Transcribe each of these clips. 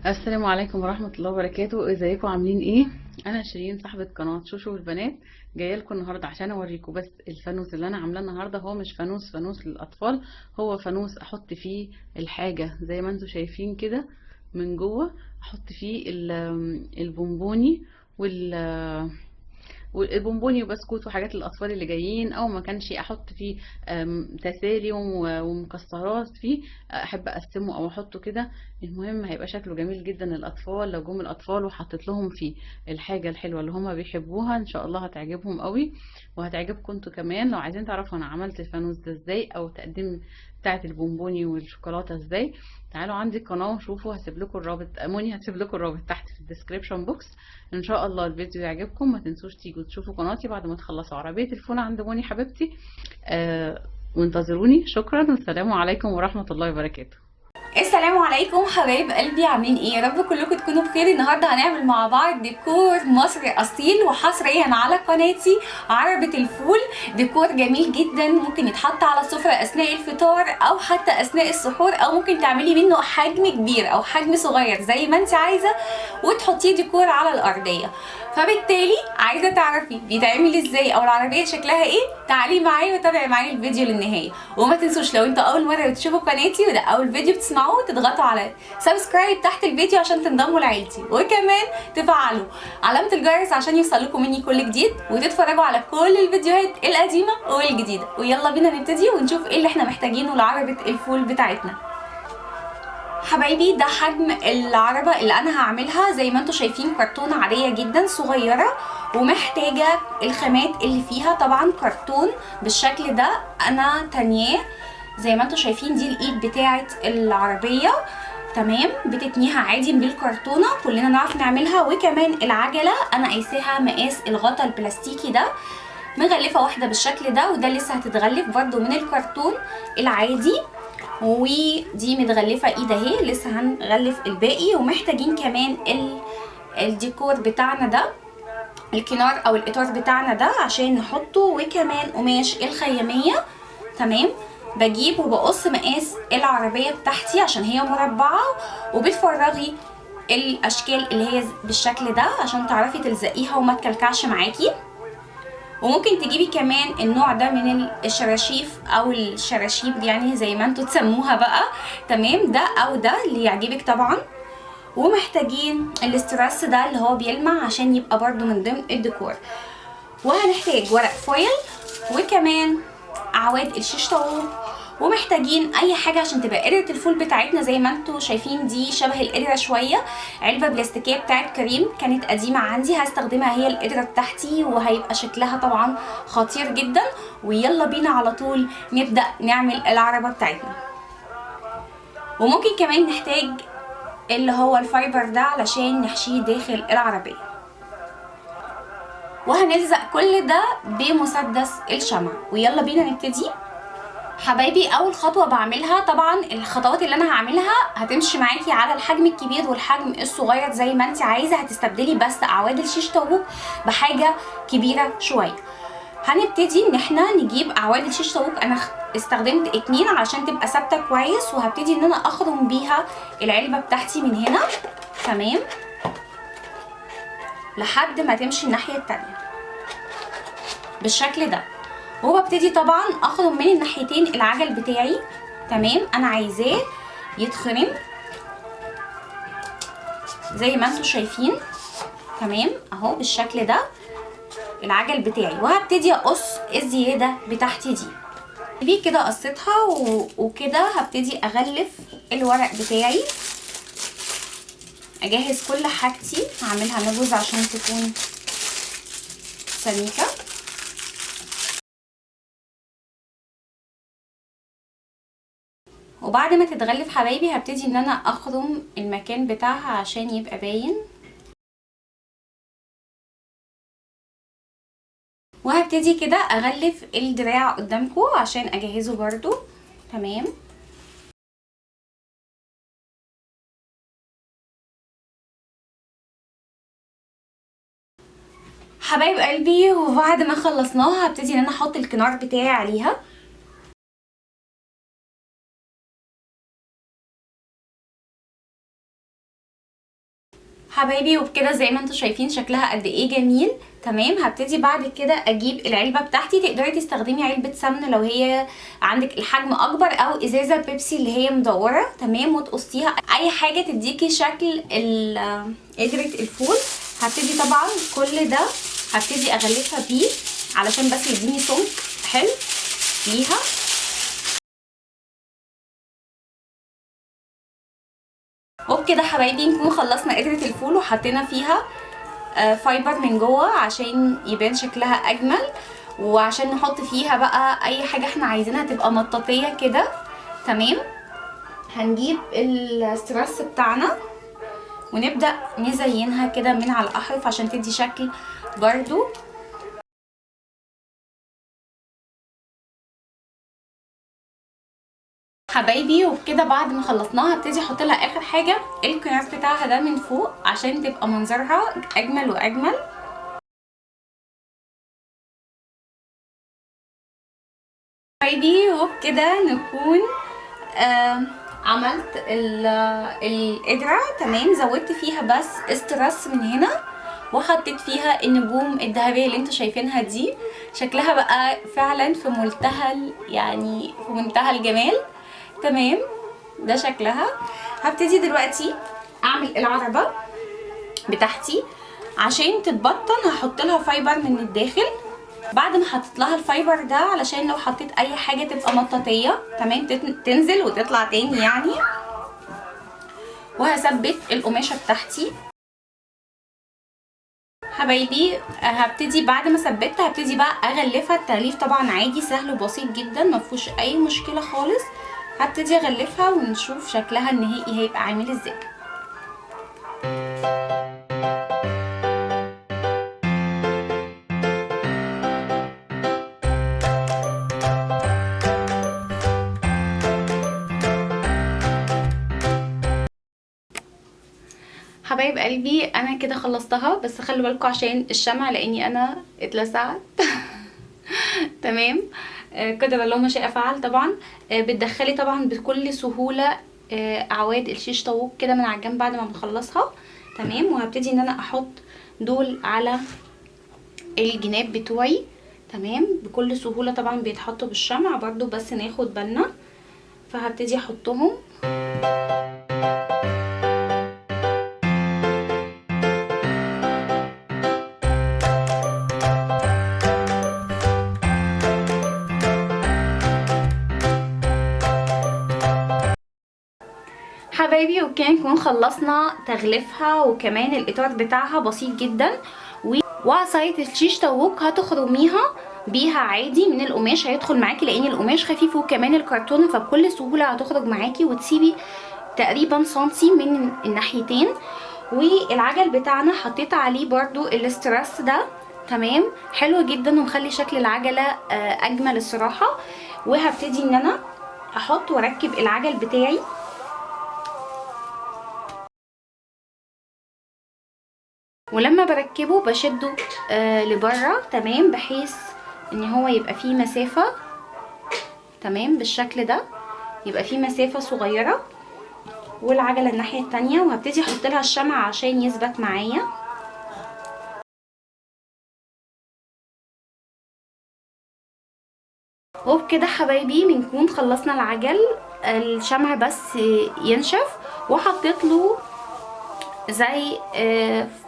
السلام عليكم ورحمة الله وبركاته. ازيكم عاملين ايه؟ انا شيرين صاحبة قناة شوشو والبنات، جاية لكم النهارده عشان اوريكم بس الفانوس اللي انا عاملاه النهارده. هو مش فانوس للاطفال، هو فانوس احط فيه الحاجة زي ما انتم شايفين كده من جوه، احط فيه البونبوني والبونبوني وبسكوت وحاجات للاطفال اللي جايين، او ما كانش احط فيه تسالي ومكسرات فيه، احب اقسمه او احطه كده. المهم هيبقى شكله جميل جدا للاطفال لو جم الاطفال وحطيت لهم فيه الحاجة الحلوة اللي هما بيحبوها، ان شاء الله هتعجبهم قوي وهتعجبكم انتوا كمان. لو عايزين تعرفوا انا عملت الفانوس ده ازاي او تقديم بتاعه البونبوني والشوكولاته ازاي، تعالوا عندي القناة وشوفوا، هسيب لكم الرابط، موني هتسيب لكم الرابط تحت في ال description box. ان شاء الله الفيديو يعجبكم، ما تنسوش تيجوا تشوفوا قناتي بعد ما تخلصوا عربية الفول عند موني حبيبتي. وانتظروني. شكرا والسلام عليكم ورحمة الله وبركاته. السلام عليكم حبايب قلبي، عاملين ايه؟ يا رب كلكم تكونوا بخير. النهارده هنعمل مع بعض ديكور مصري اصيل وحصريا على قناتي عربة الفول. ديكور جميل جدا، ممكن يتحط على السفرة اثناء الفطار او حتى اثناء السحور، او ممكن تعملي منه حجم كبير او حجم صغير زي ما انت عايزه وتحطيه ديكور على الارضية. فبالتالي عايزه تعرفي بيتعمل ازاي او العربية شكلها ايه، تعالي معايا وتابعي معايا الفيديو للنهاية. وما تنسوش لو انتوا اول مرة بتشوفوا قناتي وده اول فيديو بتسمعوه، تضغطوا على subscribe تحت الفيديو عشان تنضموا لعيلتي، وكمان تفعلوا علامة الجرس عشان يوصلكم مني كل جديد، وتتفرجوا على كل الفيديوهات القديمة والجديده. ويلا بينا نبتدي ونشوف ايه اللي احنا محتاجينه لعربه الفول بتاعتنا. حبايبي ده حجم العربة اللي انا هعملها، زي ما انتم شايفين كرتونة عادية جدا صغيرة، ومحتاجة الخامات اللي فيها طبعا كرتون بالشكل ده انا تانياه زي ما انتم شايفين. دي الايد بتاعه العربية، تمام، بتتنيها عادي بالكرتونة، كلنا نعرف نعملها. وكمان العجلة انا قايساها مقاس الغطا البلاستيكي ده، مغلفة واحدة بالشكل ده، وده لسه هتتغلف برده من الكرتون العادي، ودي متغلفه ايد اهي، لسه هنغلف الباقي. ومحتاجين كمان الديكور بتاعنا ده، الكنار او الاطار بتاعنا ده عشان نحطه، وكمان قماش الخياميه. تمام، بجيب وبقص مقاس العربية بتاعتي عشان هي مربعه، وبتفرغي الاشكال اللي هي بالشكل ده عشان تعرفي تلزقيها وما تكلكعش معاكي. وممكن تجيبي كمان النوع ده من الشراشيف او الشراشيب، يعني زي ما انتوا تسموها بقى، تمام، ده او ده اللي يعجبك طبعا. ومحتاجين الاستراس ده اللي هو بيلمع عشان يبقى برده من ضمن الديكور. وهنحتاج ورق foil، وكمان اعواد الشيش طاووق، ومحتاجين اي حاجة عشان تبقى قدره الفول بتاعتنا زي ما انتوا شايفين، دي شبه القدرة شوية، علبة بلاستيكيه بتاعت كريم كانت قديمة عندي هستخدمها هي القدرة بتاعتي، وهيبقى شكلها طبعا خطير جدا. ويلا بينا على طول نبدا نعمل العربة بتاعتنا. وممكن كمان نحتاج اللي هو ال fiber ده علشان نحشيه داخل العربية. وهنلزق كل ده بمسدس الشمع. ويلا بينا نبتدي حبايبي. اول خطوة بعملها، طبعا الخطوات اللي انا هعملها هتمشي معاكي على الحجم الكبير والحجم الصغير زي ما انت عايزه، هتستبدلي بس اعواد الشيش طاووق بحاجة كبيرة شوية. هنبتدي ان احنا نجيب اعواد الشيش طاووق، انا استخدمت 2 عشان تبقى ثابتة كويس، وهبتدي ان انا اخرم بيها العلبة بتاعتي من هنا، تمام، لحد ما تمشي الناحية التانية بالشكل ده. وببتدي طبعا اخرم من الناحيتين العجل بتاعي، تمام، انا عايزاه يتخرم زي ما انتم شايفين، تمام اهو بالشكل ده العجل بتاعي. وهبتدي اقص الزيادة بتاعتي دي كده، قصيتها وكده هبتدي اغلف الورق بتاعي، اجهز كل حاجتي، هعملها نجوز عشان تكون سميكة. وبعد ما تتغلف حبايبي هبتدي ان انا اخرم المكان بتاعها عشان يبقى باين. وهبتدي كده اغلف الدراع قدامكم عشان اجهزة برضو، تمام. حبايب قلبي، وبعد ما خلصناها هبتدي ان انا احط الكنار بتاعي عليها. حبايبي. وبكده زي ما انتم شايفين شكلها قد ايه جميل. تمام، هبتدي بعد كده اجيب العلبة بتاعتي. تقدري تستخدمي علبة سمن لو هي عندك الحجم اكبر، او ازازة بيبسي اللي هي مدورة. تمام، وتقصيها اي حاجة تديكي شكل قدره الفول. هبتدي طبعا كل ده هبتدي اغلفها بيه علشان بس يديني سمك حلو ليها. وبكده حبايبي نكون خلصنا قدرة الفول وحطينا فيها fiber من جوه عشان يبان شكلها اجمل، وعشان نحط فيها بقى اي حاجة احنا عايزينها تبقى مطاطيه كده. تمام، هنجيب السترس بتاعنا ونبدا نزينها كده من على الاحرف عشان تدي شكل برضو. حبايبي وبكده بعد ما خلصناها هبتدي احط لها اخر حاجة الكراس بتاعها ده من فوق عشان تبقى منظرها اجمل واجمل. حبايبي وبكده نكون عملت القدرة. تمام، زودت فيها بس استرس من هنا وحطيت فيها النجوم الذهبية اللي انتوا شايفينها دي. شكلها بقى فعلا في منتهى يعني في منتهى الجمال. تمام، ده شكلها. هبتدي دلوقتي اعمل العربة بتاعتي عشان تتبطن. هحط لها fiber من الداخل. بعد ما حطيت لها ال fiber ده علشان لو حطيت اي حاجة تبقى مطاطيه. تمام، تنزل وتطلع تاني يعني. وهثبت القماشه بتاعتي حبايبي. هبتدي بعد ما ثبتها هبتدي بقى اغلفها. التغليف طبعا عادي سهل وبسيط جدا ما فيهوش اي مشكلة خالص. هبتدي اغلفها ونشوف شكلها النهائي هيبقى عامل ازاي. حبايب قلبي انا كده خلصتها، بس خلوا بالكم عشان الشمع لاني انا اتلسعت. تمام، قدر الله ما شاء فعل. طبعا بتدخلي طبعا بكل سهولة اعواد الشيش طاووق كده من على الجنب بعد ما بنخلصها. تمام، وهبتدي ان انا احط دول على الجناب بتوعي. تمام، بكل سهولة طبعا بيتحطوا بالشمع برضو، بس ناخد بالنا. فهبتدي احطهم. حبايبي وكان نكون خلصنا تغليفها، وكمان الاطار بتاعها بسيط جدا. وعصايه الشيش طاووق هتخرميها بيها عادي من القماش، هيدخل معاكي لان القماش خفيف وكمان الكرتونه، فبكل سهولة هتخرج معاكي وتسيبي تقريبا سنتي من الناحيتين. والعجل بتاعنا حطيت عليه برضو الاسترس ده. تمام، حلو جدا ومخلي شكل العجلة اجمل الصراحة. وهبتدي ان انا احط واركب العجل بتاعي. ولما بركبه بشده لبره. تمام، بحيث ان هو يبقى فيه مسافة. تمام، بالشكل ده يبقى فيه مسافة صغيرة. والعجلة الناحية التانية، وهبتدي احط لها الشمع عشان يثبت معايا. وبكده حبايبي بنكون خلصنا العجل. الشمع بس ينشف، وحطيت له زي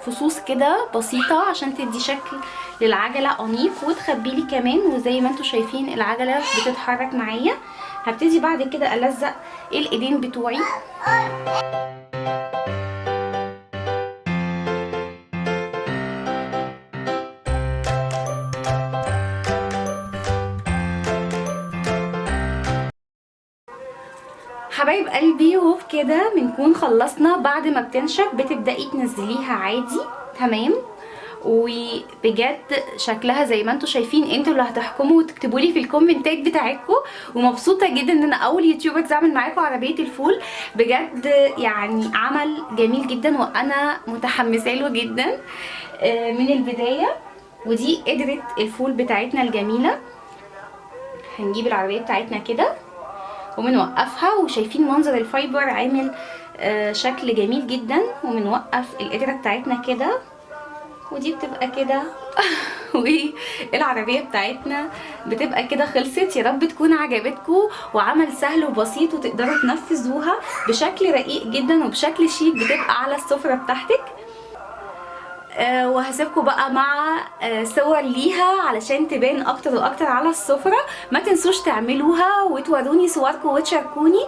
فصوص كده بسيطة عشان تدي شكل للعجلة أنيق وتخبيلي كمان. وزي ما انتم شايفين العجلة بتتحرك معايا. هبتدي بعد كده ألزق الايدين بتوعي. حبايب قلبي وبكده بنكون خلصنا. بعد ما بتنشف بتبدأي تنزليها عادي. تمام، وبجد شكلها زي ما انتم شايفين، انتوا اللي هتحكموا وتكتبوا لي في الكومنتات بتاعتكم. ومبسوطة جدا ان انا اول YouTuber اعمل معاكم عربية الفول، بجد يعني عمل جميل جدا وانا متحمسة له جدا من البداية. ودي قدره الفول بتاعتنا الجميلة. هنجيب العربية بتاعتنا كده وبنوقفها، وشايفين منظر ال fiber عامل شكل جميل جدا. وبنوقف القدرة بتاعتنا كده، ودي بتبقى كده والعربية بتاعتنا بتبقى كده خلصت. يا رب تكون عجبتكم، وعمل سهل وبسيط وتقدروا تنفذوها بشكل رقيق جدا وبشكل شيك، بتبقى على السفرة بتاعتك. وهسيبكم بقى مع صور ليها علشان تبان اكتر واكتر على السفرة. ما تنسوش تعملوها وتوروني صوركم وتشاركوني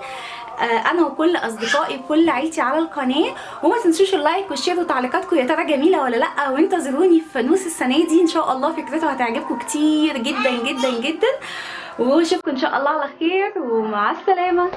انا وكل اصدقائي وكل عيلتي على القناة. وما تنسوش ال like وال share وتعليقاتكم يا ترى جميلة ولا لا، وانتظروني في فانوس السنة دي ان شاء الله، فكرته هتعجبكم كتير جدا جدا جدا. واشوفكم ان شاء الله على خير، ومع السلامة.